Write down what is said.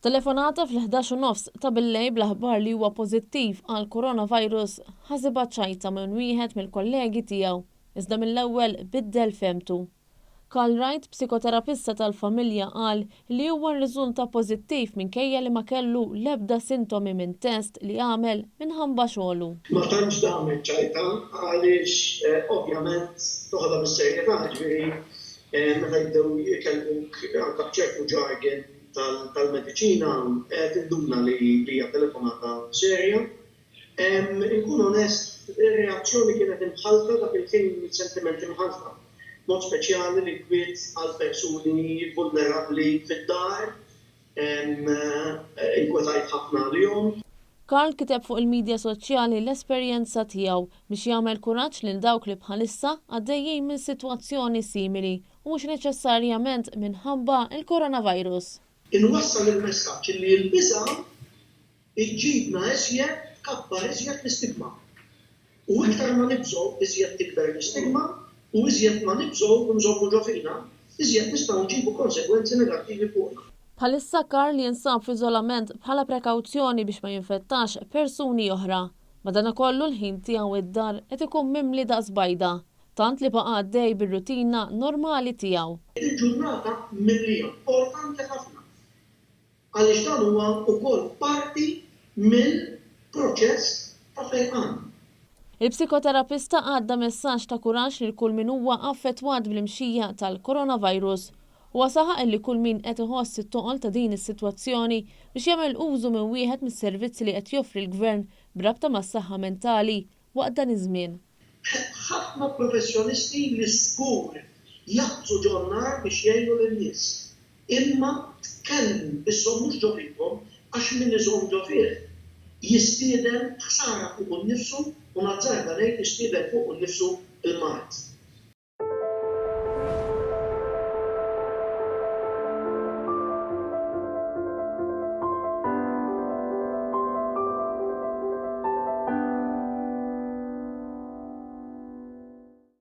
Telefonata fl-11 u nofs ta' billejl bl-aħbar li huwa pożittiv għall-coronavirus ħasibha ċajta minn wieħed mill-kollegi tiegħu, iżda mill-ewwel biddel fehmtu. Karl Wright, psikoterapista tal-familja qal li huwa rriżulta pożittiv minkejja li ma kellu l-ebda sintomi minn test li għamel minħamba xogħlu. Ma tantx damet ċajta għaliex ovvjament toħodha bis-serjetà, jiġifieri meta jibdew ikellmuk anke b'ċertu jargon tal-mediċina tinduna li hija telefonata serja. Inkun onest, ir-reazzjoni kienet imħallta dak il-ħin, sentimenti mħallta. B'mod speċjali l-inkwiet għal persuni vulnerabbli fid-dar, inkwetajt ħafna għalihom. Karl kiteb fuq il-midja soċjali l-esperjenza tiegħu biex jagħmel kuraġġ lil dawk li bħalissa għaddejjin minn sitwazzjoni simili u mhux neċessarjament minħabba l-coronavirus. Inwassal il-messaġġ li l-biża' iġġibna iżjed, tkabbar iżjed l-istigma. U iktar ma nibżgħu, iżjed tikber l-istigma, u iżjed ma nibżgħu u nżommu ġo fina, iżjed nistgħu nġibu konsegwenzi negattivi fuqna. Bħalissa Karl jinsab f'iżolament bħala prekawzjoni biex ma jinfettax persuni oħra. Madanakollu l-ħin tiegħu id-dar qed ikun mimli daqs bajda, tant li baqa' għaddej bir-rutina normali tiegħu. Il-ġurnata mimlija, importanti ħafna. Għaliex dan huwa wkoll parti mill-proċess ta' fejqan. Il-psikoterapista għadda messaġġ ta' kuraġġ lil kull min huwa affettwat bl-imxija tal-coronavirus. Huwa saħaq illi kull min qed iħoss it-toqol ta' din is-sitwazzjoni biex jagħmel użu minn wieħed mis-servizzi li qed joffri l-Gvern b'rabta mas-saħħa mentali waqt dan iż-żmien. Hemm ħafna professjonisti li żgur jaqbżu ġon-nar biex jgħinu lin-nies. Imma tkellmu, iżżommux ġo fikom għax min iżomm ġo fih jistieden ħsara fuqu nnifsu u nazzarda ngħid jistieden fuqu nnifsu l-mard.